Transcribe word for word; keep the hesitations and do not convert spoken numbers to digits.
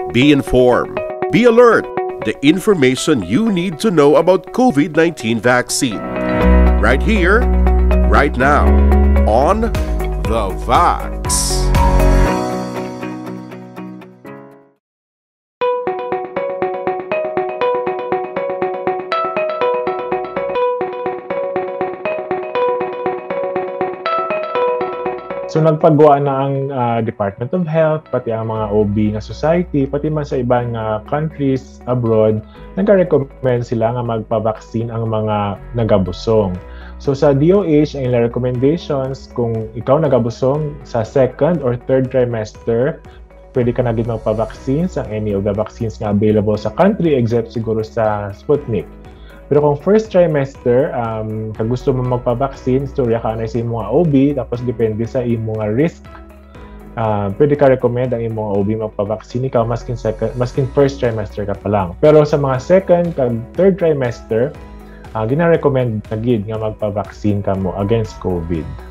Be informed. Be alert. The information you need to know about COVID nineteen vaccine. Right here, right now, on The Vax. So nagpagwa na ang ah, Department of Health, pati ang mga O B nga society, pati man sa iban nga countries abroad, nagka-recommend sila nga magpa-vaccine ang mga nagabusong. So sa D O H, ang ilang recommendations, kung ikaw nagabusong sa second or third trimester, pwede ka na gid magpa-vaccine sa any of the vaccines nga available sa country except siguro sa Sputnik. Pero kung first trimester, um, kag gusto mo magpa-vaccine, istorya ka anay sa imong O B, tapos depende sa imong risk, ah, pwede ka recommend ang imong O B magpa-vaccine ikaw maskin second, maskin first trimester ka pa lang. Pero sa mga second kag third trimester, ah, gina-recommend na gid nga magpa-vaccine kamo against COVID.